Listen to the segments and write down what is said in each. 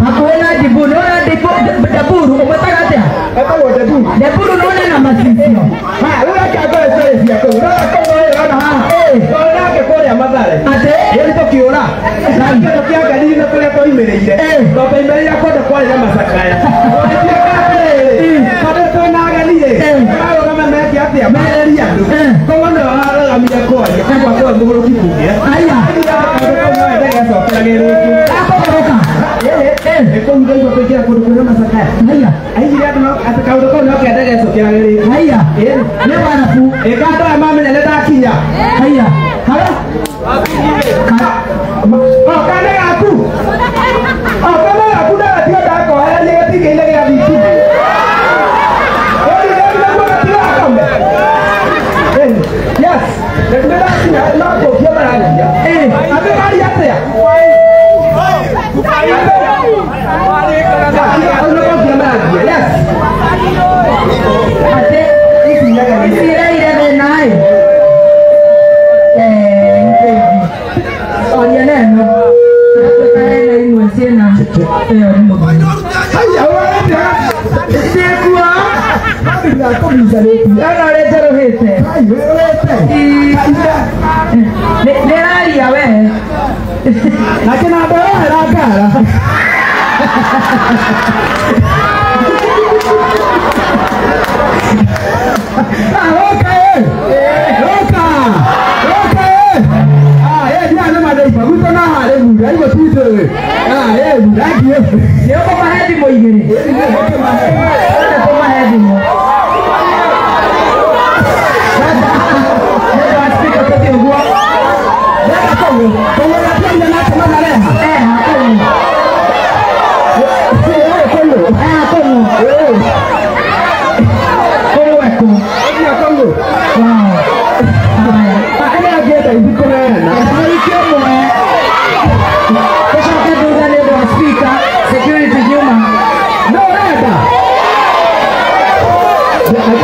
Hakuhĩ na Diburu nĩwona Deburu ũmwĩtaga atĩa? Etagwo Deburu. Deburu nĩwona na macicio. Ha, rĩu reke ngore story cia kũu. Ũrona kũu ũrona haha. Twarĩ nake kũrĩa Mathare. Atĩ? Ĩĩ tũkĩũra. Kĩndũ kĩa ngariri na kũrĩa twoimĩrĩire. Tondũ twoimĩrĩire kũndũ kwarĩ na macakaya. Tũgĩtuĩka atĩrĩrĩ, tondũ twĩna ageni rĩ, marũgame meke atĩa? Marĩrie andũ. Koguo nĩwe warũgamire kwaria. Koguo akĩrwo mũgũrũki kuge. Aya. Kaũndũ kau no ende gacokerage rĩngĩ. Akũgũrũka. Ĩĩ kũu ndaigua tũingĩra kũndũ kwĩna macakaya. Haya. Aigire andũ atĩ kaũndũ kau no kende gacokerage rĩngĩ. Haya. Nĩ warabu. Ĩka andũ aya mamenya nĩ ndakinya. Haya. Haya. O kana gaku. O kana gaku ndagatiga ndakohereria gĩtingĩ-inĩ gĩa thitima. Ũyũ nĩguo gatigakome. Yes. Nĩ ndakinya no kũkia maragia. Andũ maria atĩa? Yes. Atĩ ici iraire thĩna ĩ. Oria neno. Natuĩka hena imwe ciĩna ĩyo nĩ mũthuri. Haya, ũrarĩte. Ciĩkuo. Ndakũmicarĩtie. Ona ũrĩa njerũhĩte. Ai, ũrĩte. Nĩraria we. Na kĩnanda wohera ngara. Ah, roka ĩ. Roka. Roka ĩ. Ah, ĩ ndiana nĩ maneiba. Gwitũ no harĩ mura, igũ ti njũĩ. Ah, ĩ, thank you. Nĩ ũkũmahe thimũ igĩrĩ. Nĩ ũkũmahe thimũ. Nĩ ũndũ wa speaker tũthiĩ ũguo. Ndenda kũgũ. Kũgũ na twaria nake Mathareha. Eha kũgũ. Ĩ, kũgũ. Eha kũgũ. Kũgũ ekũ. Ĩ, kũgũ. Wow. Haya. Ah, ĩno angĩenda ithi kũneana. Mũriki ũmwe. Tũcoke thutha nĩ ũndũ wa speaker, security nyuma. No ũrenda?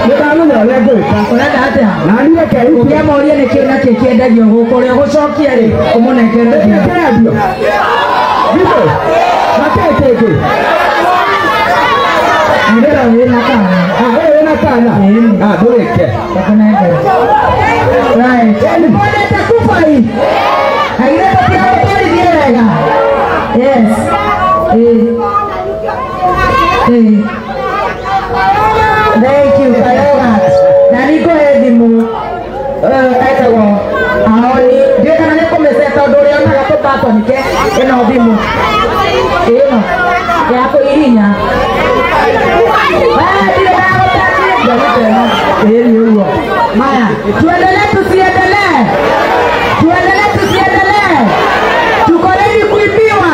Nĩndamenya ũrĩa ngwĩka. Ũrenda atĩa? Na niĩ reke Ũngĩamoria nĩ kĩ na kĩ kĩendagio gũkũ ũrĩa ũgũcokia rĩ, ũmũnengere thimũ. Kĩrendio. Githĩ? Na kĩ kĩngĩ? Ndĩrona wĩna kana. Ah, ũyũ wĩna kana? Ah, ndũrĩke. Ndakũnengera. Right. Nĩmonete kubai? Aire tũtiramũtwarithie wega. Yes. Ĩĩ. Ĩĩ. Thank you, Kayoga. Na nĩ ngũhe thimũ etagwo Aoni. Ndiũĩ kana nĩ kũmĩce tondũ ũrĩa onaga tũbatoni ke ĩno thimũ. Ĩno ya kũhihinya. Ndirĩ ndagũtangĩria. Ĩĩ nĩ ũguo. Maya, tuendelee tusiendelee? Tuendelee tusiendelee? Tuko ready kuibiwa?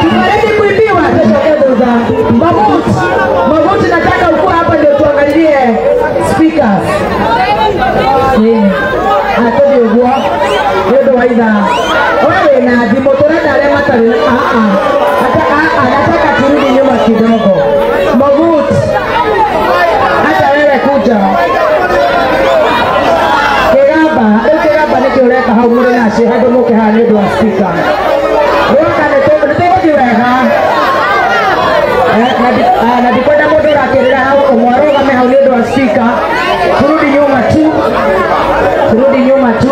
Tuko ready kuibiwa? Tucoke thutha. Mabuti, Mabuti nataka ukue hapa ndio tuangalilie speakers. Atũthiĩ ũguo nĩ ũndũ wa ithaa. We wĩna thimũ tũrenda arĩa matarĩ nataka turudi nyuma kidogo. Mabuti, hata wewe kuja. Kĩgamba, rĩu kĩgamba nĩkĩo ũreka hau mũrĩ nacio handũ mũke haha nĩ ũndũ wa speaker. Rũka nĩ tũgũthiĩ wega. Na ndikwenda mũndũ ũrakĩrĩra hau ũmwe arũgame hau nĩ ũndũ wa speaker. Turudi nyuma tu. Turudi nyuma tu.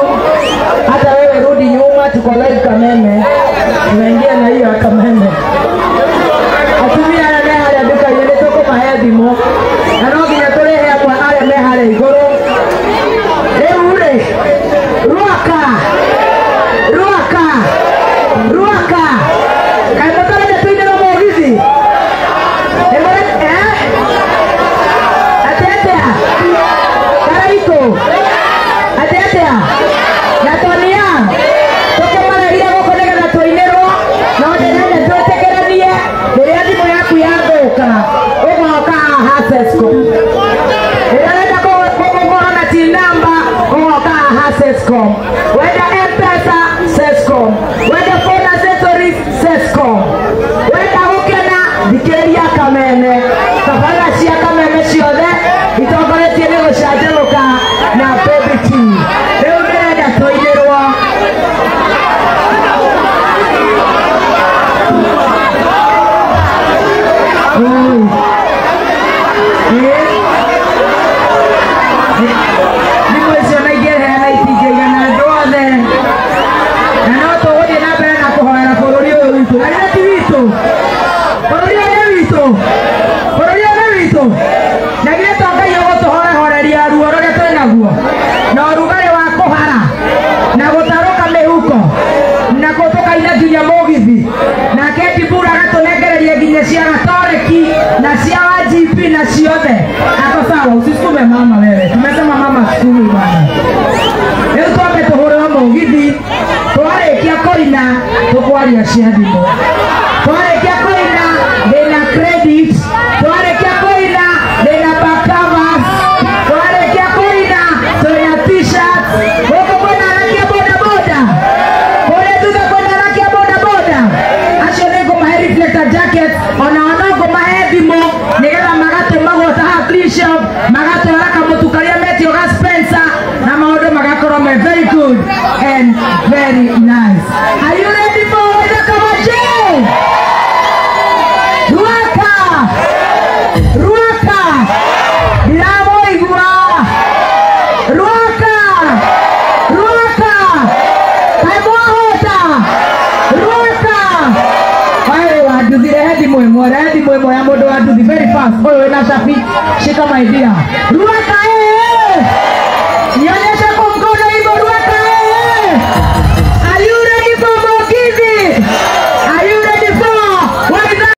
Hata wewe rudi nyuma, tuko live Kameme. Tunaingia na hiyo ya Kameme. Atumia arĩa me harĩa nduka-inĩ nĩ tũkũmahe thimũ. Na no nginya tũrehe amwe arĩa me harĩa igũrũ. Rĩu rĩ, Ruaka. Ruaka. Ruaka. Kaĩ mũtarenda tũinĩrwo mũgithi? Nĩ mũre Yote. Ako sawa, usisukume mama wewe. Tumesema mama sukumi bwana. Rĩu twambe tũhũrĩrwo mũgithi, twarĩkia kũina tũkwaria cia thimũ. Twarĩkia kũina ndĩna credit, twarĩkia kũina ndĩna back covers, twarĩkia kũina twĩna t-shirts. Gũkũ kwĩna anake a boda boda, kũrĩa thutha kwĩna anake a boda boda. Acio nĩ ngũmahe reflector jacket, ona o no ngũmahe thimũ nĩgetha magatũmagwo ta haha clean shop, magatwara kamũtu karĩa metio ga Spencer na maũndũ magakorwo me very good and very nice. Are you ready for Waithaka wa Jane? Ruaka! Ruaka! Ndiramũigua! Ruaka! Ruaka! Kaĩ mwahota? Ruaka! Wewe wa nduthi, rehe thimũ ĩmwe, rehe thimũ ĩmwe ya mũndũ wa nduthi very fast. Ũyũ wĩna cabi, shika my dear. Ruaka